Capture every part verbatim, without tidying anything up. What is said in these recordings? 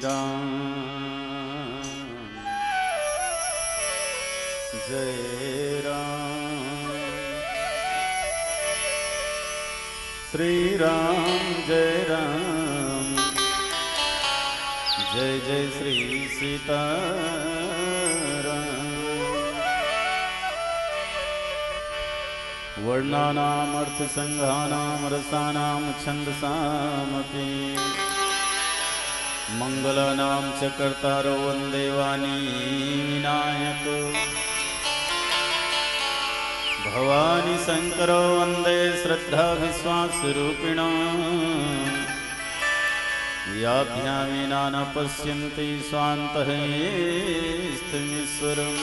राम, जय राम। श्री राम, जय राम। जय जय श्री सीताराम। वर्णानामर्थसंघानां रसानां छन्दसामपि। मङ्गलानां च कर्तारौ वन्दे वाणी विनायकौ। भवानी शङ्करौ वन्दे श्रद्धाविश्वासरूपिणौ। याभ्यां विना न पश्यन्ति स्वान्तः येऽस्मिन् ईश्वरम्।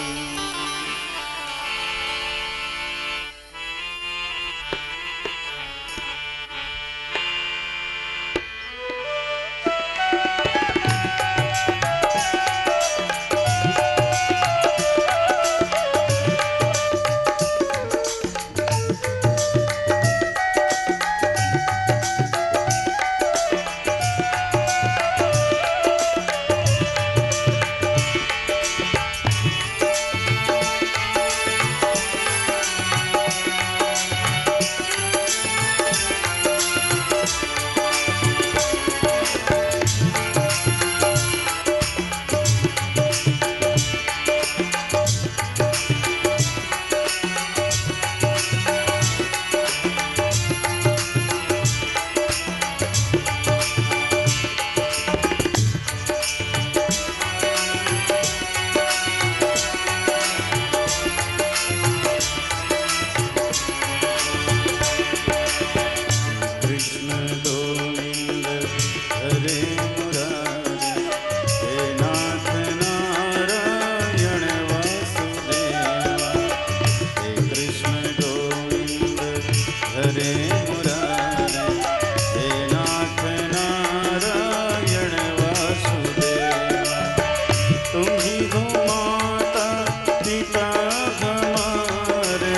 कृष्ण गोविंद हरे मुरारे, हे नाथ नारायण वासुदेवा। हे कृष्ण गोविंद हरे मुरारे, हे नाथ नारायण वासुदेवा। तुम ही हो माता पिता हमारे,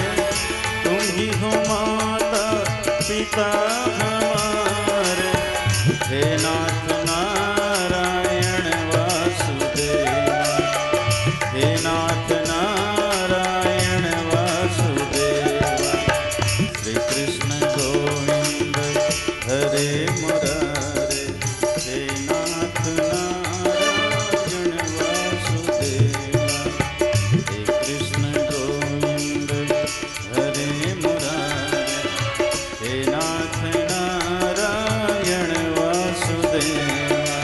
तुम ही हो माता पिता हमारे। हे नाथ नारायण वासुदेवा, हे नाथ नारायण वासुदेवा। श्री कृष्ण गोविंद हरे मुरारे, हे नाथ नारायण वासुदेवा। हे कृष्ण गोविंद हरे मुरारे, हे नाथ नारायण वासुदेवा।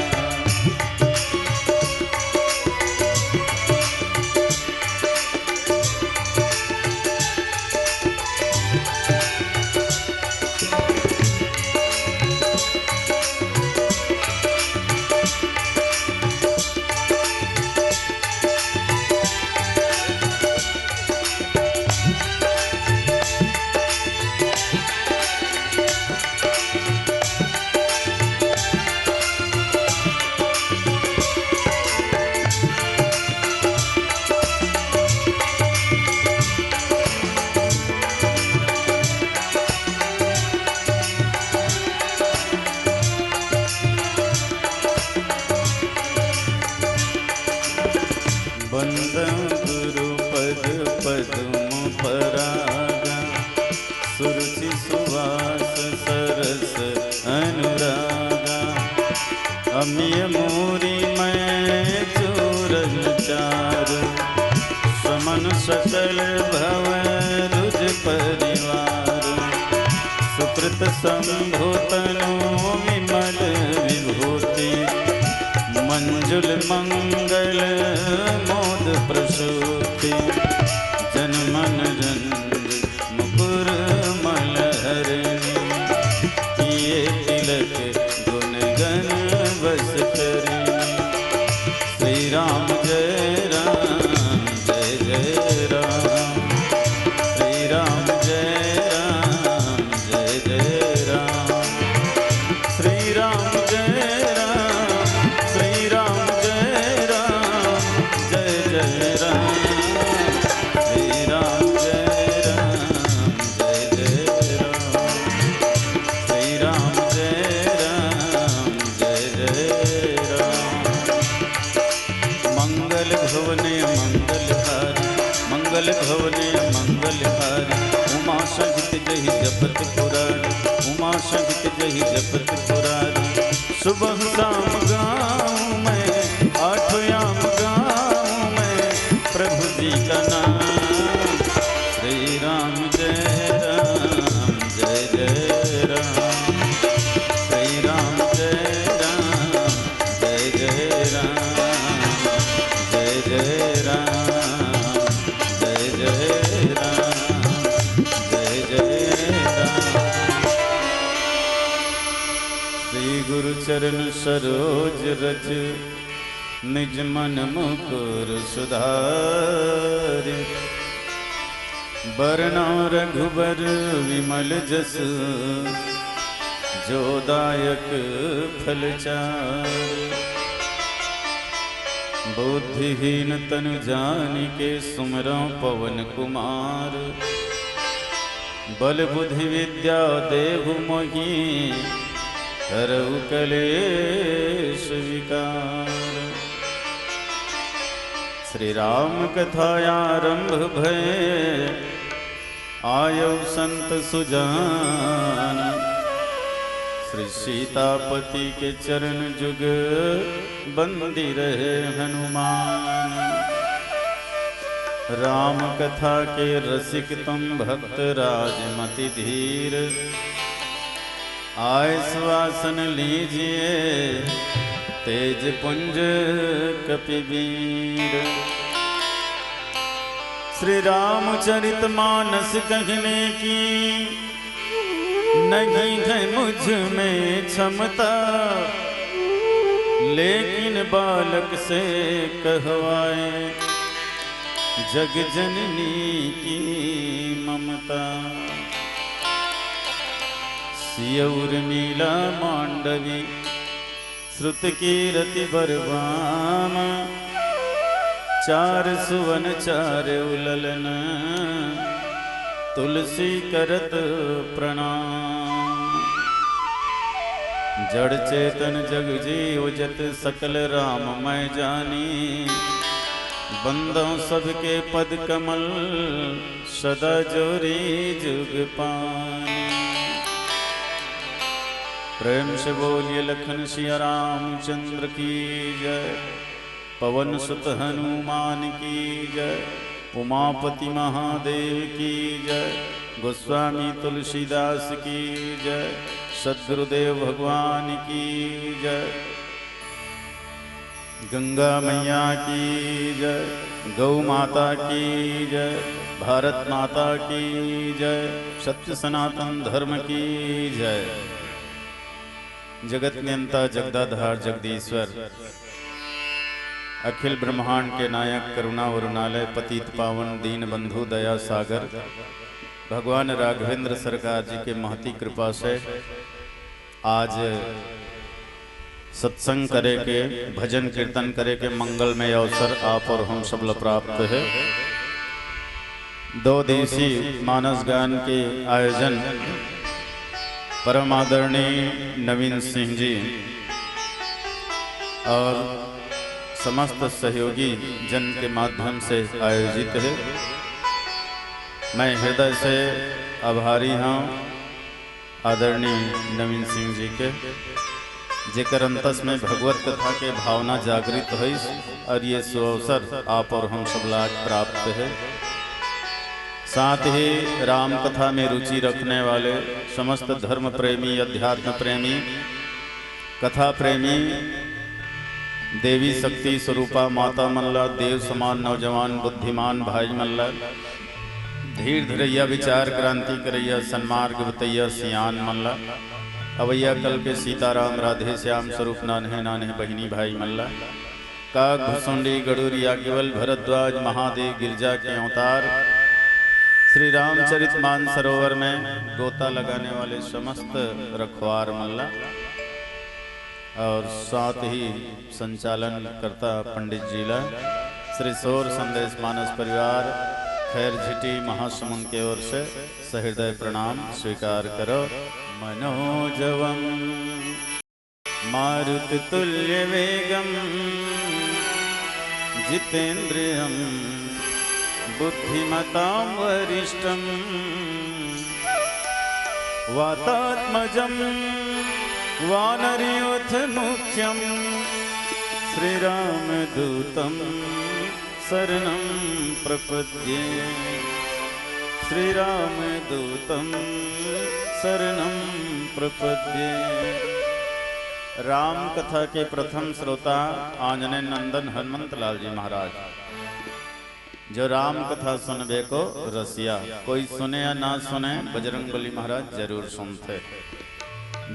वंदं गुरुपद पद्म परागा, सुरुचि सुवास सरस अनुरागा। अमिय मूरि मय चूरन चारु, समन सकल भव रुज परिवार। सुकृत शंभु तनु विमल विभूति, मंजुल मंगल मोद प्रसूति। जन मन रंज मुकुर मल हरनी, किए तिलक गुण गण बस करनी। श्री राम जय राम जय जय राम। श्री राम जय राम जय जय राम। श्री राम जय राम, श्री राम जय राम, जय जय राम। श्री राम जय मंगल भवने मंगलहारी, उमा सहित जहि जपत पुरारी, उमा सहित जहि जपत पुरारी। सुबह शाम गाऊं मैं, आठ याम गाऊं मैं, प्रभु जी का नाम। श्री राम जय राम, जय जय राम। श्री राम जय राम, जय जय राम, जय जय राम, जय जय राम, जय जय राम। श्री गुरु चरण सरोज रज, निज मन मुकुर सुधारि। बरनउँ रघुबर विमल जसु, जो दायक फल चारि। बुद्धिहीन तनु जानिके, सुमिरउँ पवन कुमार। बल बुद्धि विद्या देहु मोहि, हरउ कलेश विकार। श्री राम कथा आरंभ भय, आयउ संत सुजान। श्री सीतापति के चरण जुग, बंदी रहे हनुमान। राम कथा के रसिक तुम, भक्त राज मति धीर। आय सुआसन लीजिए, तेज पुंज कपिवीर। श्री रामचरित मानस कहने की, नहीं है मुझ में क्षमता, लेकिन बालक से कहवाए, जग जननी की ममता। सिय उर्मिला मांडवी, श्रुत कीरति बरबाम। चार सुवन चारउ ललन, तुलसी करत प्रणाम। जड़ चेतन जग जीव जत, सकल राम मैं जानी। बंदउँ सबके पद कमल, सदा जोरी जुग पानी। प्रेम से बोलिए लखन सिया रामचंद्र की जय, पवन सुत हनुमान की जय, उमापति महादेव की जय, गोस्वामी तुलसीदास की जय, सद्गुरुदेव भगवान की जय। गंगा मैया की जय, गौ माता की जय, भारत माता की जय, सत्य सनातन धर्म की जय। जगत नियंता जगदाधार जगदीश्वर, अखिल ब्रह्मांड के नायक करुणा वरुणालय पतित पावन दीन बंधु दया सागर भगवान राघवेंद्र सरकार जी के महती कृपा से आज सत्संग करे के, भजन कीर्तन करे के मंगलमय अवसर आप और हम सब ल प्राप्त हे। दो दिवसीय मानस गान के आयोजन परम आदरणीय नवीन सिंह जी और समस्त सहयोगी जन के माध्यम से आयोजित हे। मैं हृदय से आभारी हूँ आदरणीय नवीन सिंह जी के, जेकर अंतस में भगवत कथा के भावना जागृत होइस और ये सुअवसर आप और हम सब ला आज प्राप्त हे। साथ ही राम कथा में रुचि रखने वाले समस्त धर्म प्रेमी, अध्यात्म प्रेमी, कथा प्रेमी, देवी शक्ति स्वरूपा माता मन ला, देव समान नौजवान बुद्धिमान भाई मन ला, धीर धरैया, विचार क्रांति करैया, सन्मार्ग बतैया सियान मन ला, अवैया कल के सीताराम राधे श्याम स्वरूप नान्हे नान्हे बहिनी भाई मन ला, काग भुसुंडी गड़ूरिया केवल भरद्वाज महादेव गिरजा के अवतार, श्री रामचरित मानसरोवर में गोता लगाने वाले समस्त रखवार मन ला और साथ ही संचालन करता पंडित जी ला श्री शोर संदेश मानस परिवार खैर झिटी महासमुंद के ओर से सहृदय प्रणाम स्वीकार करो। मनोजवम मारुत तुल्य वेगम जितेंद्रियम बुद्धिमतां वरिष्ठं वातात्मजं वानरयूथमुख्यं श्रीरामदूतं शरणं प्रपद्ये। श्रीरामदूतं शरणं प्रपद्ये। राम कथा के प्रथम श्रोता आंजनेय नंदन हनुमंत लाल जी महाराज। जो राम कथा सुनबे को रसिया, कोई सुने या ना सुने, बजरंग बली महाराज जरूर सुनथे।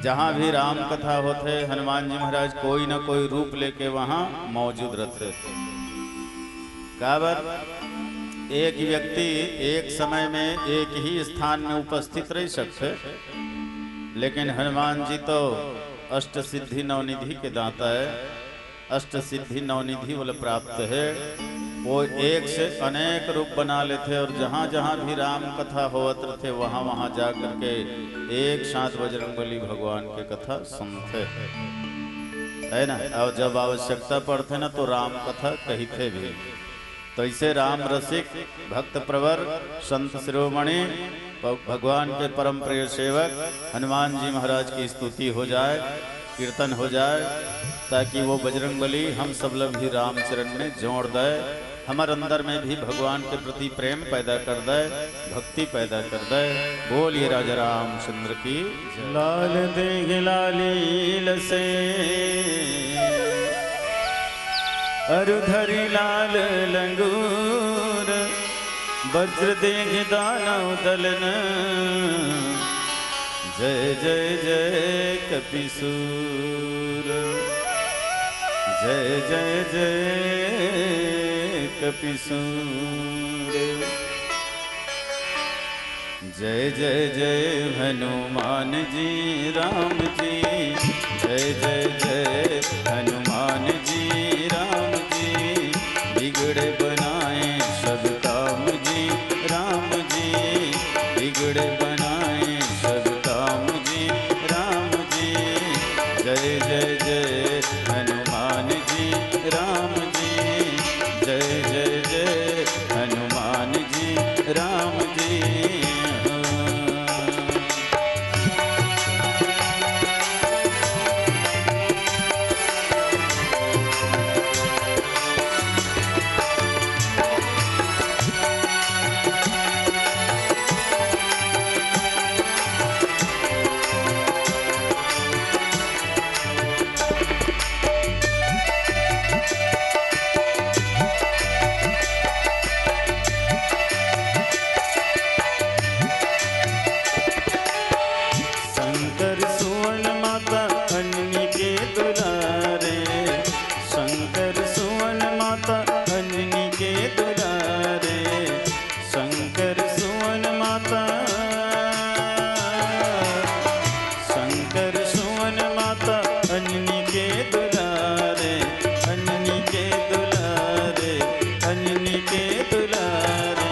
जहाँ भी राम कथा होथे, हनुमान जी महाराज कोई ना कोई रूप लेके वहाँ मौजूद रथे। काबर, एक व्यक्ति एक समय में एक ही स्थान में उपस्थित रह सकथे, लेकिन हनुमान जी तो अष्ट सिद्धि नवनिधि के दाता है। अष्ट सिद्धि नवनिधि वल प्राप्त है। वो एक से अनेक रूप बना लेथे और जहाँ जहाँ भी राम कथा होवत रथे, वहाँ वहाँ जा करके एक साथ बजरंग बली भगवान के कथा सुनथे, है ना। और जब आवश्यकता पड़थे ना, तो राम कथा कहिथे भी। तो इसे राम रसिक, भक्त प्रवर, संत शिरोमणि, प-, भगवान के परम प्रिय सेवक हनुमान जी महाराज की स्तुति हो जाए, कीर्तन हो जाए, ताकि वो बजरंग बली हम सब ला भी रामचरण में जोड़ दे, हमर अंदर में भी भगवान के प्रति प्रेम पैदा कर दे, भक्ति पैदा कर दे। बोलिए राजा रामचंद्र की जय। लाल देंघ लाली लसे अरु धरि लाल लंगूर, वज्र देंघ दानव दलन, जय जय जय कपिसूर, जय जय जय कपिसूर। जय जय जय हनुमान जी राम जी, जय जय जय हनुमान जी राम जी। बिगड़े बनाए सब काम जी राम जी, बिगड़े बनाए सब काम जी राम जी। जय जय जय हनुमान जी राम जी, जय जय जय हनुमान जी राम जी। शंकर सुवन माता अनिके दुलारे, शंकर सुवन माता अनिके दुलारे, शंकर सुवन माता, शंकर सुवन माता अनिके दुलारे, अनिके दुलारे, अनिके दुलारे।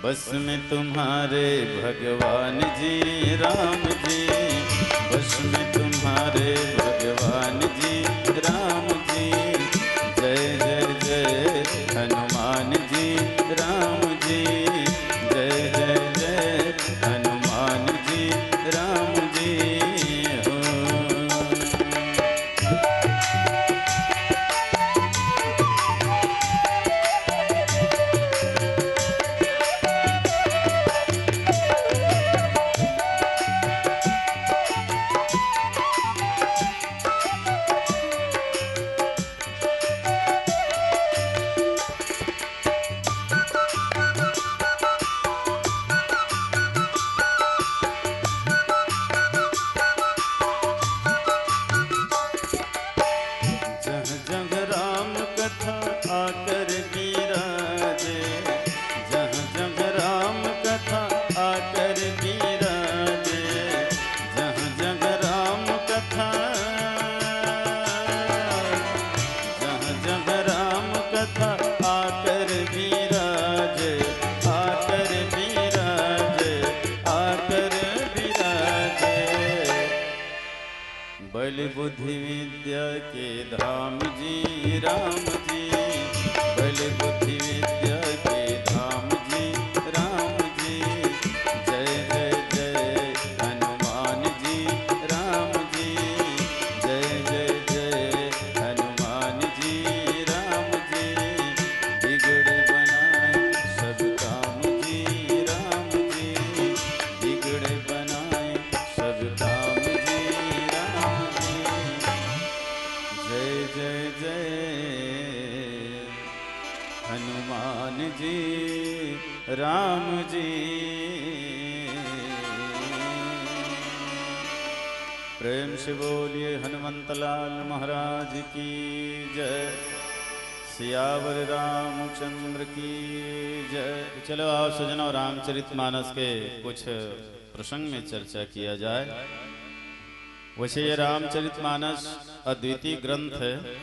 बस में तुम्हारे भगवान जी राम जी, बस में तुम्हारे भगवान जी राम जी। जय जय जय हनुमान जी राम जी, जय जय जय हनुमान जी राम जी हो। जहाँ जहाँ राम कथा आकर विराजे, जहाँ जहाँ राम कथा आकर विराजे, जहाँ जहाँ राम कथा, जहाँ जहाँ राम कथा आकर विराजे, आकर विराजे, आकर विराजे। बल बुद्धि विद्या के धाम जी राम जी, बल बुद्धि विद्या राम जी। प्रेम से बोलिए हनुमंत लाल महाराज की जय, सियावर रामचंद्र की जय। चलो आओ सजनों, रामचरित मानस के कुछ प्रसंग में चर्चा किया जाए। वैसे ये रामचरित मानस अद्वितीय ग्रंथ है।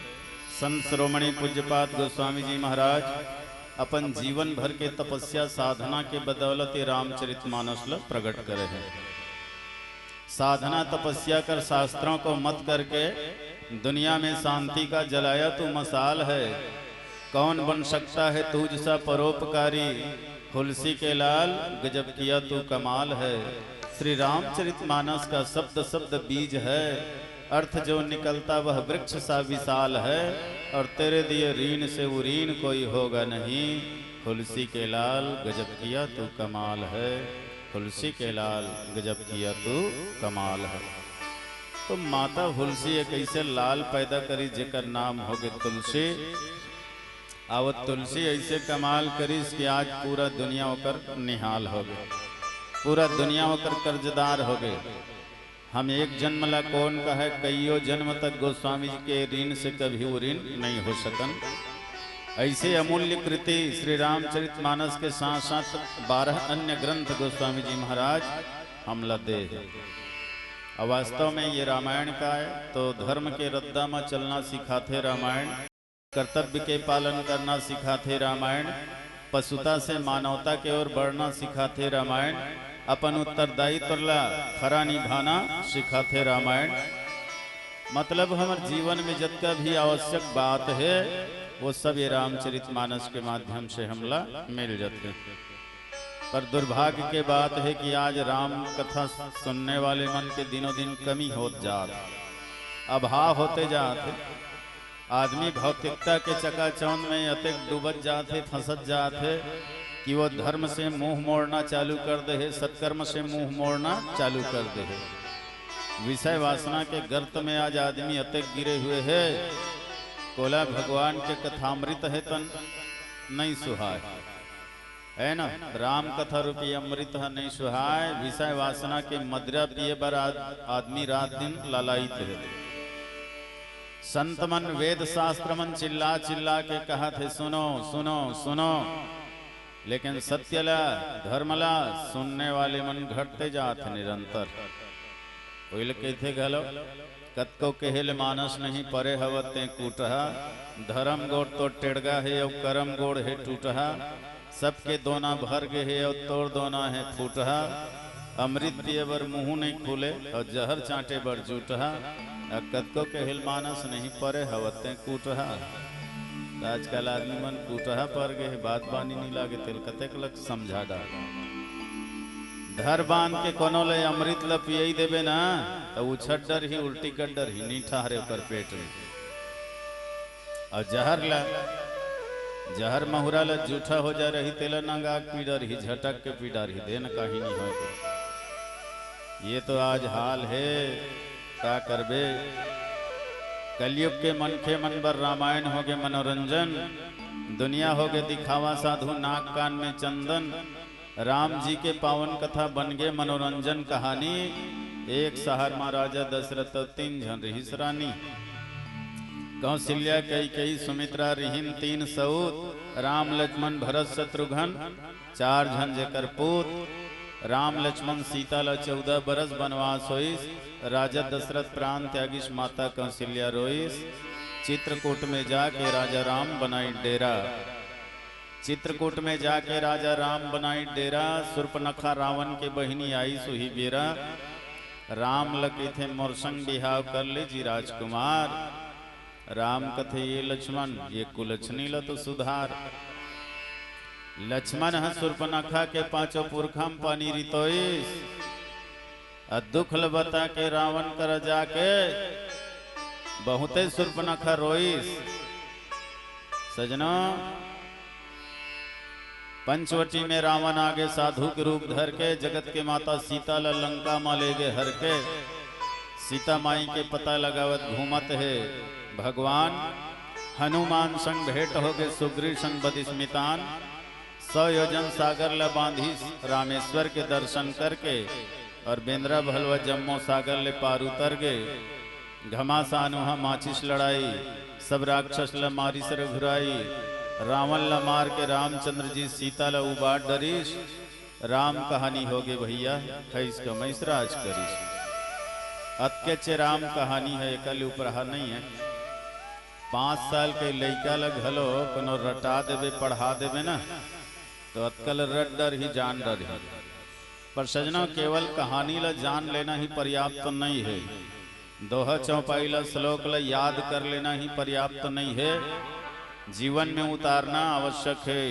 संत शिरोमणि पूज्यपाद गोस्वामी जी महाराज अपन जीवन भर के तपस्या साधना के बदौलत ये रामचरित मानस ल प्रकट करे हैं। साधना तपस्या कर, शास्त्रों को मत करके दुनिया में शांति का जलाया तू मशाल है। कौन बन सकता है तुझ सा परोपकारी? हुलसी के लाल, गजब किया तू कमाल है। श्री रामचरित मानस का शब्द शब्द बीज है, अर्थ जो निकलता वह वृक्ष सा विशाल है, और तेरे दिए ऋण से वो ऋण कोई होगा नहीं। हुलसी के लाल, गजब किया तू कमाल है। हुलसी के लाल, गजब किया तू कमाल है। तो माता हुलसी एक ऐसे लाल पैदा करी जेकर नाम होगे तुलसी। अब तुलसी ऐसे कमाल करिस कि आज पूरा दुनिया ओकर निहाल होगे, पूरा दुनिया ओकर कर्जदार होगे। हम एक जन्म ला कौन कहे, कइयो जन्म तक गोस्वामी जी के ऋण से कभी वो ऋण नहीं हो सकन। ऐसे अमूल्य कृति श्री रामचरित मानस के साथ साथ बारह अन्य ग्रंथ गोस्वामी जी महाराज हमला दे हैं। अब वास्तव में ये रामायण का है तो धर्म के रद्दा में चलना सिखाथे रामायण, कर्तव्य के पालन करना सिखाथे रामायण, पशुता से मानवता के ओर बढ़ना सिखाथे रामायण, अपन उत्तरदायित्व ला खरा निभाना सिखाथे रामायण। मतलब हमर जीवन में जतका भी आवश्यक बात है वो सब ये रामचरित मानस के माध्यम से हमला मिल जाथे। पर दुर्भाग्य के बात है कि आज राम कथा सुनने वाले मन के दिनों दिन कमी होत जात, अभाव होते जात। आदमी भौतिकता के चकाचौंध में अतेक डूबत जात हे, फंसत जात हे कि वो धर्म से मुंह मोड़ना चालू कर दे हे, सत्कर्म से मुंह मोड़ना चालू कर दे हे। विषय वासना के गर्त में आज आदमी अतेक गिरे हुए हे, कोला भगवान के कथामृत हे तन नहीं सुहाय। है ना, राम कथा रूपी अमृत ह नहीं सुहाय, विषय वासना के मदिरा पिए बर आद-, आदमी रात दिन लालायित हे। संत मन, वेद शास्त्र मन चिल्ला चिल्ला के कहत हे, "सुनो, सुनो, सुनो।" लेकिन सत्य ला, धर्म ला सुनने वाले मन घटते जात हे निरंतर। ओइल कहिथे घलो, कतको केहे ले मानस नहीं, परे हवत तें कूटहा। धरम गोड़ तोर टेड़गा हे अउ करम गोड़ हे टूटहा। सबके दोना भर गे हे अउ तोर दोना हे फूटहा। अमृत पिए बर मुंह नहीं खुले अउ जहर चांटे बर जूटहा। अ कतको केहे ले मानस नहीं, परे हवत तें कूटहा। त आजकल आदमी मन कूटहा पर गे हे, बात बानी नहीं लागे, तेल कतेक लग समझा डार। धर बांध के कोनो ले अमृत ल पियई देबे ना, त उछट डरही, उल्टी कर डरही, नी ठहरे ओकर पेट में। अउ जहर ल, जहर महुरा ल जूठा हो जा रही, तेला नंगा के पी डरही, झटक के पी डरही, देन काही नी होय। ये तो आज हाल हे, का करबे? कलयुग के मनखे मन बर रामायण होगे मनोरंजन, दुनिया होगे दिखावा, साधु नाक कान में चंदन। राम जी के पावन कथा बन गे मनोरंजन कहानी। एक शहर म राजा दशरथ अउ तीन झन रिहिस रानी। कौशल्या, कैकेयी, सुमित्रा रिहिन तीन सऊत। राम, लक्ष्मण, भरत, शत्रुघ्न, चार झन जेकर पूत। राम, लक्ष्मण, सीता ला चौदह बरस बनवास होइस। राजा दशरथ प्राण त्यागिस, माता कौशल्या रोइस। चित्रकूट में जाके राजा राम बनाई डेरा। चित्रकूट में जाके राजा राम बनाई डेरा, सुर्पनखा रावण के बहिनी आइस उही बेरा। राम ल कहिथे, "मोर संग बिहाव कर ले जी राजकुमार।" राम कथे, "ये लक्ष्मण, ये कुलछनी ल तो सुधार।" लक्ष्मण ह सुर्पनखा के पांचों पुरखा म पानी रितोइस। अ दुख ल बता के रावण करा जाके बहुते सुर्पनखा रोइस। सजनो, पंचवटी में रावण आगे साधु के रूप धर के जगत के माता सीता ल लंका म ले गे हर के। सीता माई के पता लगावत घूमत हे भगवान। हनुमान संग भेंट होगे, सुग्रीव संग बदिस मितान। सौ योजन सागर ल बांधिस रामेश्वर के दर्शन करके, और बेंदरा भलवा जम्मो सागर ले पार उतर गे। घमासान उहाँ माचिस लड़ाई, सब राक्षस ल मारिस रघुराई। रावण ल मार के रामचंद्र जी सीता ल उबार डरिस। राम कहानी होगे भैया, खइस कमइस राज करिस। अतकेच राम कहानी हे, एकर ले उपराहा नइ हे। पाँच साल के लइका ल घलो कोनो रटा देबे, पढ़ा देबे ना, तो अतका ल रट डरही, जान डरही। पर सजनो, केवल कहानी ल जान लेना ही पर्याप्त नइ हे। दोहा चौपाई ल, श्लोक ल याद कर लेना ही पर्याप्त नइ हे, जीवन में उतारना आवश्यक हे।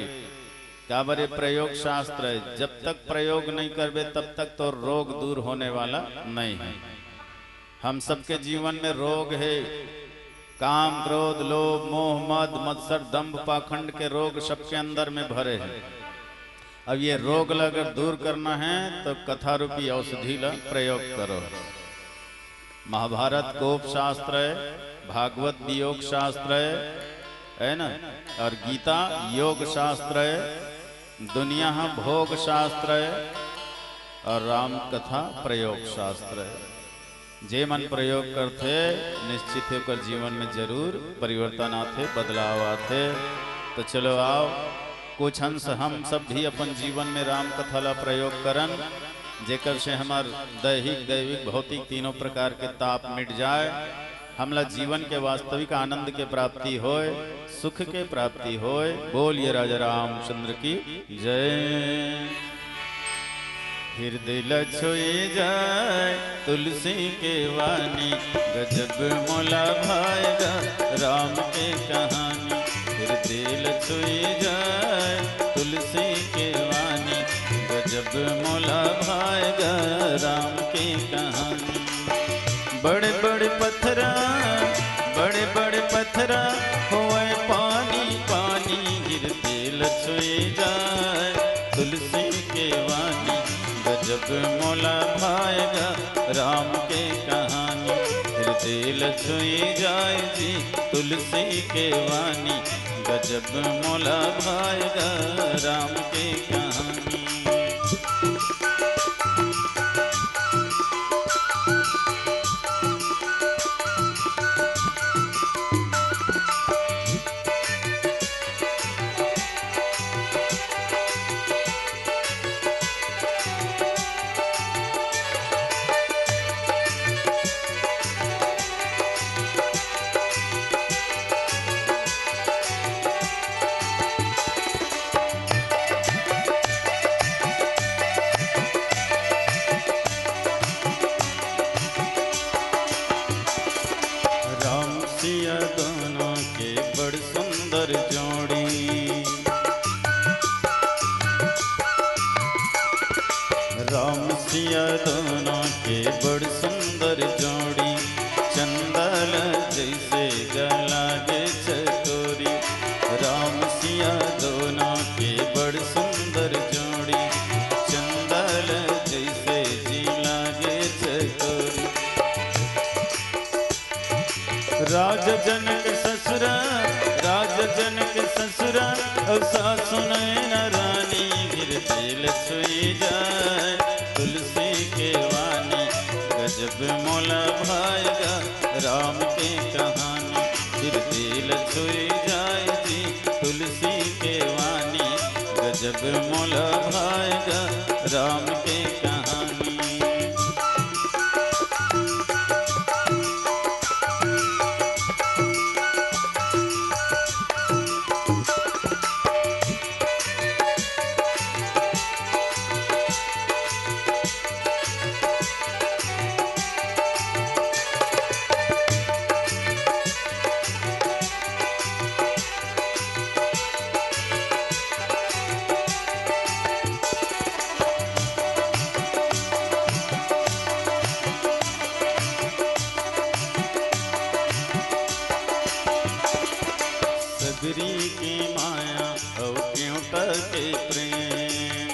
काबर ये प्रयोग शास्त्र हे, जब तक प्रयोग नइ करबे तब तक तो रोग दूर होने वाला नइ हे। हम सबके जीवन में रोग हे, काम, क्रोध, लोभ, मोह, मद, मत्सर, दंभ, पाखंड के रोग सबके अंदर में भरे हे। अब ये रोग ल अगर दूर करना हे तो कथा रूपी औषधि ल प्रयोग करो। महाभारत कोप शास्त्र हे, भागवत वियोग शास्त्र हे, हे ना, और गीता योग शास्त्र हे, दुनिया ह भोग शास्त्र हे, और राम कथा प्रयोग शास्त्र हे। जे मन प्रयोग करथे, निश्चित ही ओकर जीवन में जरूर परिवर्तन आथे, बदलाव आथे। तो चलो आओ, कुछ अंश हम सब भी अपन जीवन में राम कथा ला प्रयोग करन, जेकर से हमर दैहिक, दैविक, भौतिक तीनों प्रकार के ताप मिट जाए, हमला जीवन के वास्तविक आनंद के प्राप्ति होय, सुख के प्राप्ति होय। बोलिए राजा रामचंद्र की जय। हृदय ल छुई जाय तुलसी के वाणी, गजब मोला भाएगा राम के कहानी। हृदय ल छुई जाय तुलसी के वाणी, गजब मोला भाएगा राम के कहानी। बड़े बड़े पत्थरा, बड़े बड़े पत्थरा होए पानी पानी, हृदय ल छुई जाय तुलसी के वाणी, गजब मोला भाएगा राम के कहानी। हृदय ल छुई जाय जी तुलसी के वाणी, गजब मोला भाएगा राम के कहानी। राम सिया दोनों के बड़ सुंदर जोड़ी। राम सिया दोनों के बड़ सुंदर जोड़ी, चंदा ल जैसे गला गे चकोरी। राम सिया दोनों के बड़ सुंदर जोड़ी, चंदा ल जैसे जी लागे चकोरी। राज जनक ससुरा, राज जनक ससुरा, अउ सासु नैना रानी, गिर तेल छुई जाय तुलसी के वाणी, गजब मोला भाएगा राम के कहानी। गिर तेल छुई जाय जी तुलसी के वाणी, गजब मोला भाएगा राम के कहानी। सबरी के माया अउ केवटा के प्रेम।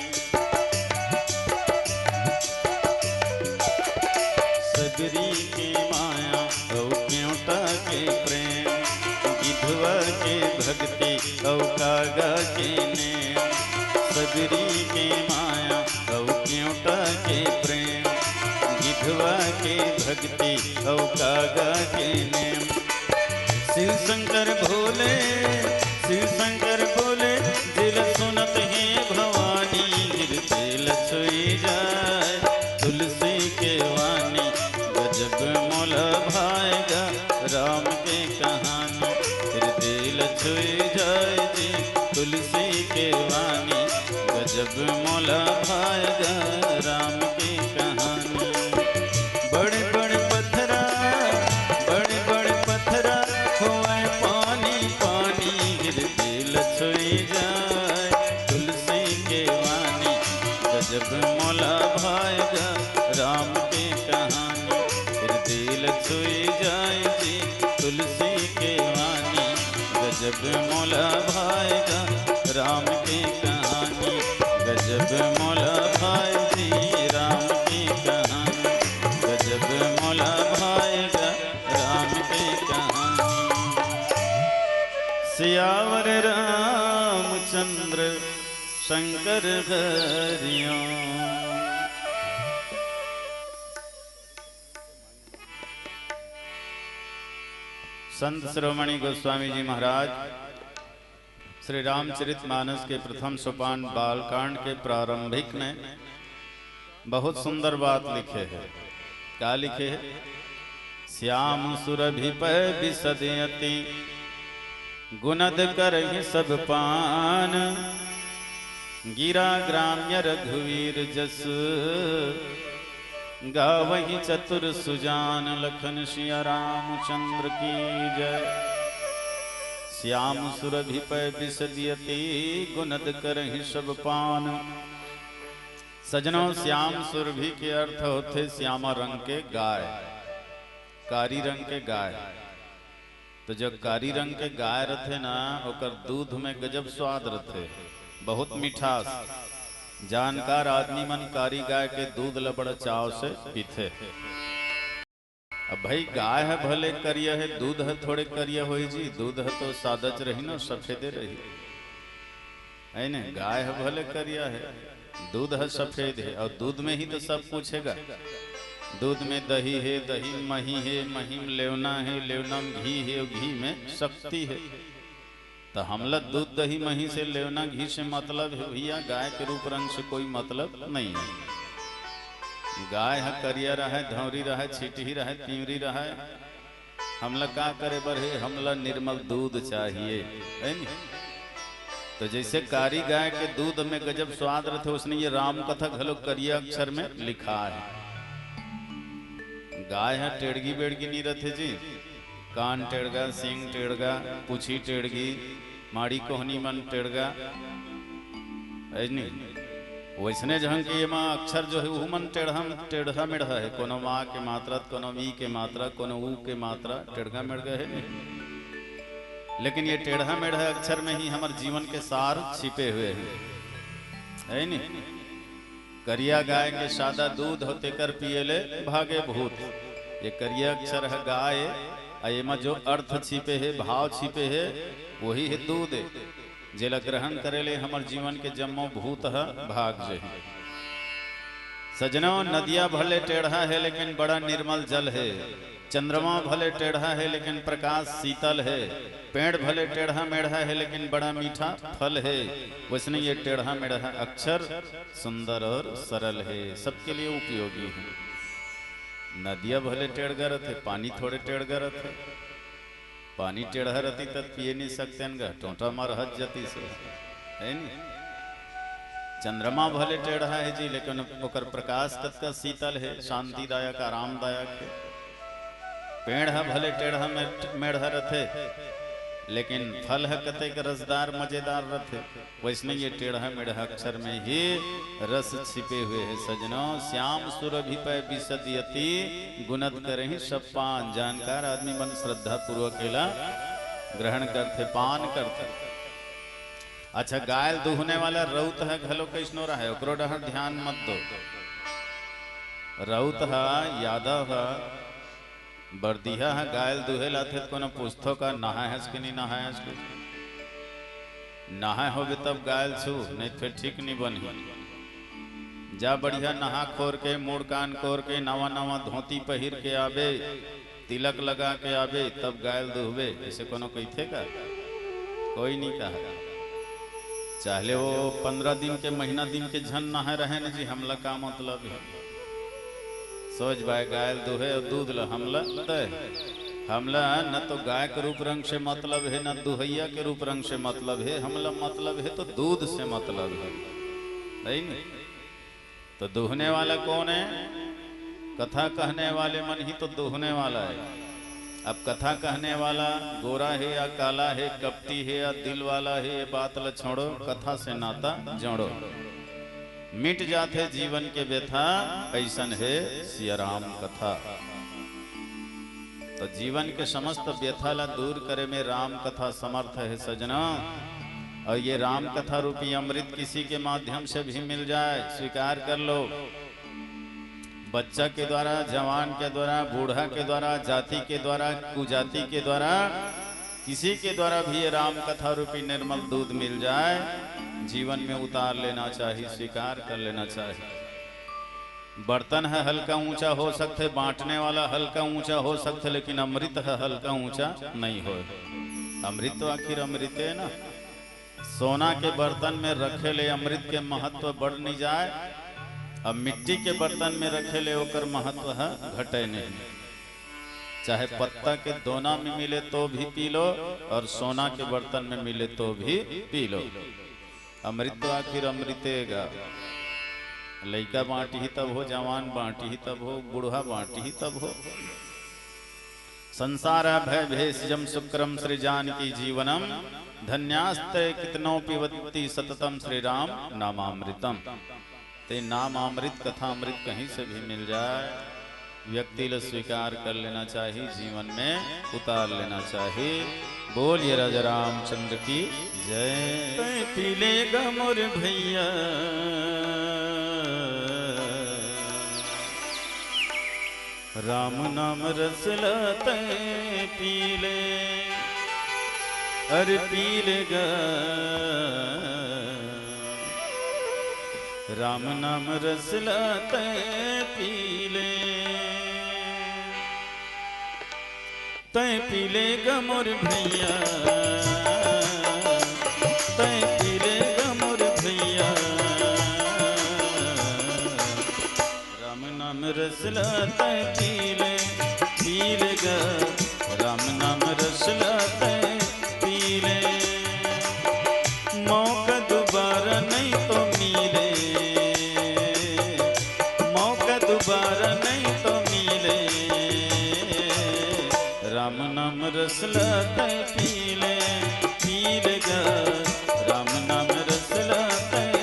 सबरी के माया अउ केवटा के प्रेम, गिधवा के भक्ति अउ कागा के नेम। गिरी के माया अउ केवटा के प्रेम, गिधवा के भक्ति अउ कागा के नेम। शिव शंकर भोले, शिव शंकर भोले, दिल सुनत हे भवानी, गिर दिल छुई जाए तुलसी के वाणी। गजब मोला भाएगा राम के कहानी, गिर दिल छुई जाए जी तुलसी के वाणी। गजब मोला भाएगा राम के कहानी। बड़े बड़े पत्थरा, बड़े बड़े पत्थरा होए पानी पानी, गिर दिल छुई जाए तुलसी के वाणी। गजब मोला भाएगा राम के कहानी, गिर दिल छुई जाए जी तुलसी के वाणी। गजब मोला भाएगा राम के कहानी, गजब मोला भाए जी राम के कहानी। गजब मोला भाएगा राम के कहानी। सियावर रामचंद्र शंकर हरिओम। संत शिरोमणि गोस्वामी जी महाराज श्री रामचरित मानस के प्रथम सोपान बालकांड के प्रारंभिक में बहुत सुंदर बात लिखे हे। का लिखे हे? श्याम सुरभि पै बिसदियति गुनद करहि सब पान। गिरा ग्राम्य रघुवीर जस गावहि चतुर सुजान। लखन सिया रामचंद्र की जय। श्याम सुरभि पै बिसदियति गुनद करहि सब पान। सजनो, श्याम सुरभि के अर्थ होथे श्यामा रंग के गाय, कारी रंग के गाय। तो जब कारी रंग के गाय रथे ना, ओकर दूध में गजब स्वाद रथे, बहुत मिठास। जानकार आदमी मन कारी गाय के दूध ल बड़ा चाव से पीथे। अब भाई, गाय ह भले करिया हे, दूध ह थोड़े करिया होही जी। दूध ह तो सादच रही ना, सफेदे रही, है ने? गाय ह भले करिया हे, दूध ह सफेद हे, अउ दूध में ही तो सब कुछ हे गा। दूध में दही हे, दही में मही हे, मही में लेवना हे, लेवना में घी हे, अउ घी में शक्ति हे। त हमला दूध, दही, मही से, लेवना, घी से मतलब हे भैया, गाय के रूप रंग से कोई मतलब नहीं हे। गाय ह करिया रहय, धौरी रहय, छिटही रहय, तिंवरी रहय, हमला का करे बर हे? हमला निर्मल दूध चाहिए, है नी? तो जैसे कारी गाय के दूध में गजब स्वाद रथे, उसने ये राम कथा घलो करिया अक्षर में लिखा हे। गाय ह टेड़गी बेड़गी नी रथे जी, कान टेड़गा, सींग टेड़गा, पूछी टेड़गी, माड़ी कोहनी मन टेड़गा, है नी? वैसने ढंग के एमा अक्षर जो हे, उहू मन टेढ़ा, टेढ़ा मेढ़ा हे, कोनो मा के मात्रा, कोनो मी के मात्रा, कोनो ऊ के मात्रा, टेढ़ा मेढ़ा हे नी। लेकिन ये टेढ़ा मेढ़ा अक्षर में ही हमर जीवन के सार छिपे हुए हे, है नी? करिया गाय के सादा दूध हो, तेकर पिए ले भागे भूत। ये करिया अक्षर ह गाय, आ एमा जो अर्थ छिपे हे, भाव छिपे हे, वही हे दूध। जेला ग्रहण करे ले हमर जीवन के जम्मो भूत ह भाग जही। सजनो, नदिया भले टेढ़ा हे, लेकिन बड़ा निर्मल जल हे। चंद्रमा भले टेढ़ा हे, लेकिन प्रकाश शीतल हे। पेड़ भले टेढ़ा मेढ़ा हे, लेकिन बड़ा मीठा फल हे। वैसने ये टेढ़ा मेढ़ा अक्षर सुंदर और सरल हे, सबके लिए उपयोगी हे। नदिया भले टेढ़ा रथे, पानी थोड़े टेढ़ा रथे। पानी टेढ़ा रही तब पिए नहीं सकते न गा, टोंटा मार हज जती से, है नी? चंद्रमा भले टेढ़ा हे जी, लेकिन ओकर प्रकाश कतका शीतल हे, शांतिदायक, आरामदायक हे। पेड़ ह भले टेढ़ा मेढ़ा रथे, लेकिन फल ह कतेक रसदार, मजेदार रथे। वैसने ये टेढ़ा मेढ़ा अक्षर में ही रस छिपे हुए हे सजनो। श्याम सुरभि पै बिसदियति गुनद करही सब पान। जानकार आदमी मन श्रद्धा पूर्वक एला ग्रहण करथे, पान करथे। अच्छा, गाय ल दूहने वाला रउत ह घलो कइसनो रहय, ओकरो डहर ध्यान मत दो। रउत ह, यादव ह, बरदिहा ह गाय ल दूहे ल आथे त कोनो पूछथो का, नहाय हस कि नी नहाय हस कि? नहाए होबे तब गाय ल छू, नहीं तो फिर ठीक नहीं बनही। जा बढ़िया नहा खोर के, मुड़ कान कोर के, नवा नवा धोती पहिर के आबे, तिलक लगा के आबे, तब गाय ल दुहबे, ऐसे कोनो कहिथे का? कोई नहीं कहा। चाहले वो पंद्रह दिन के, महीना दिन के झन नहाए रहे न जी, हमला का मतलब है? सोच बाय, गाय ल दुहे अउ दूध ल हमला दे। हमला न तो गाय के रूप रंग से मतलब है, न दुहैया के रूप रंग से मतलब है। हमला मतलब है तो दूध से मतलब है, है नी? तो दुहने वाला कौन है? कथा कहने वाले मन ही तो दुहने वाला है। अब कथा कहने वाला गोरा है या काला है, कपटी है या दिल वाला है, ये बात ल छोड़ो, कथा से नाता जोड़ो। मिट जाथे जीवन के व्यथा, अइसन हे सिया राम कथा। तो जीवन के समस्त व्यथा ला दूर करे में राम कथा समर्थ है सजना। और ये राम कथा रूपी अमृत किसी के माध्यम से भी मिल जाए, स्वीकार कर लो। बच्चा के द्वारा, जवान के द्वारा, बूढ़ा के द्वारा, जाति के द्वारा, कुजाति के द्वारा, किसी के द्वारा भी ये राम कथा रूपी निर्मल दूध मिल जाए, जीवन में उतार लेना चाहिए, स्वीकार कर लेना चाहिए। बर्तन है हल्का ऊंचा हो सकथे, बांटने वाला हल्का ऊंचा हो सकथे, लेकिन अमृत है हल्का ऊंचा नहीं होय। अमृत तो आखिर अमृते है ना। सोना के बर्तन में रखे ले अमृत के महत्व बढ़ नहीं जाए, अब मिट्टी के बर्तन में रखे ले ओकर महत्व है घटे नहीं। चाहे पत्ता के दोना में मिले तो भी पी लो, और सोना के बर्तन में मिले तो भी पी लो। अमृत तो आखिर अमृते गा। लइका बांटही तब हो, जवान बांटही तब हो, बूढ़ा बांटही तब हो। संसार भय भेषजम शुक्रम सृजानकी जीवनम, धन्यास्ते कितनो पिबंति सततम श्री राम नामामृतम। ते नामामृत, कथामृत कहीं से भी मिल जाए, व्यक्ति ल स्वीकार कर लेना चाहिए, जीवन में उतार लेना चाहिए। बोलिए राजा रामचंद्र की जय। तैं पी ले गा मोर भैया राम नाम रस ला, तैं पी ले, अरे पी ले गा। राम नाम रस ला तैं पी ले, तैं पी ले गा मोर भैया, तैं पी ले गा मोर भैया। राम नाम रस ला तैं पी ले, पी ले गा। राम नाम रस ला तैं पी ले। मौका दोबारा नहीं तो मिले, मौका दोबारा नहीं तो मिले। राम नाम रस ला तैं पी ले, पी ले गा। राम नाम रस ला तैं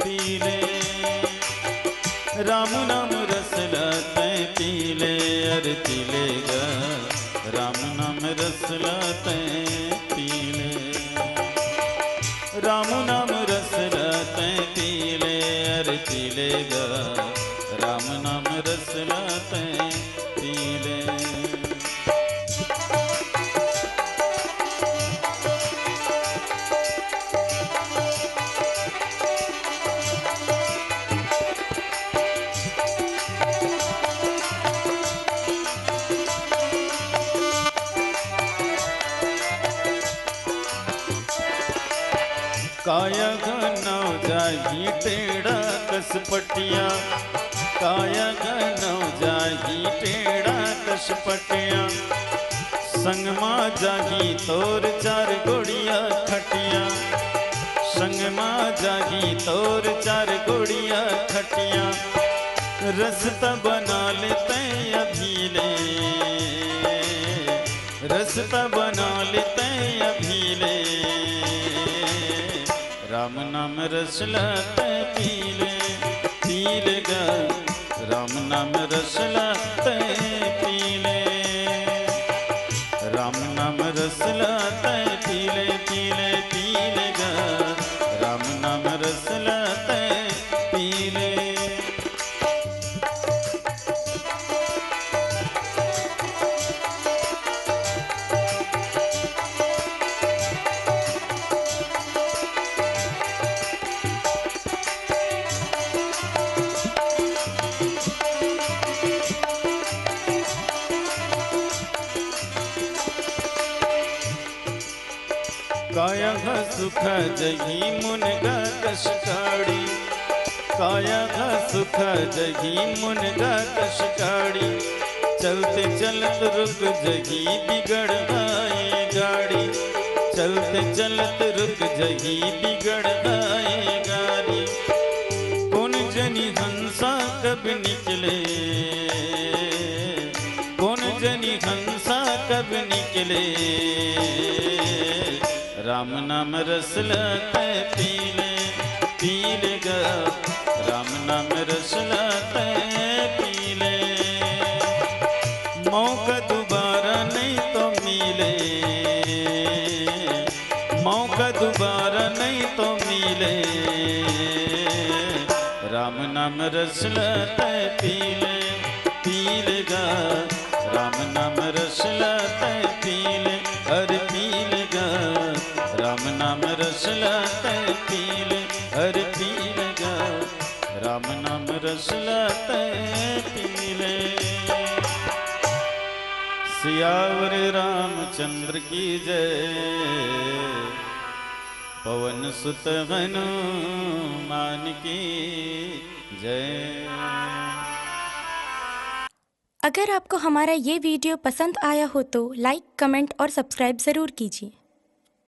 पी ले। राम नाम रस ला तैं पी ले, अरे पी ले गा। राम नाम रस ला तैं पी ले। राम नाम रस ला तैं पी ले, अरे पी ले गा। राम नाम रस ला तैं पी ले। काया घनौ जाही टेढ़ा कसपटिया, काया घनौ जाही टेढ़ा कसपटिया। संग मा जाही तोर चार गोड़िया खटिया, संग मा जाही तोर चार गोड़िया खटिया। रस्ता बना ले तैं अभी ले, रस्ता बना ले तैं अभी ले। राम नाम रस ला तैं पी ले, पी ले गा। राम नाम रस ला तैं पी ले। राम नाम रस ला तैं पी ले, पी ले, पी ले गा। राम नाम रस ला तैं पी ले। काया ह सुखा जही मुनगा कस काड़ी, काया ह सुखा जही मुनगा कस काड़ी। चलते चलत रुक जही बिगड़ आए गाड़ी, चलते चलत रुक जही बिगड़ आए गाड़ी। कोन जनी हंसा कब निकले, कोन जनी हंसा कब निकले। राम नाम रस ल तै पी ले, पी ले गा। राम नाम रस ल तै पी ले। मौका दोबारा नहीं तो मिले, मौका दोबारा नहीं तो मिले। राम नाम रस ल तै पी ले, पी ले गा। राम नाम रस ल तै पी ले, अरे पी ले गा। राम नाम रस ल तै पी ले, अरे पी ले गा। राम नाम रस ल तै पी ले। सियावर रामचंद्र की जय, पवन सुत हनुमान की जय। अगर आपको हमारा ये वीडियो पसंद आया हो तो लाइक, कमेंट और सब्सक्राइब ज़रूर कीजिए।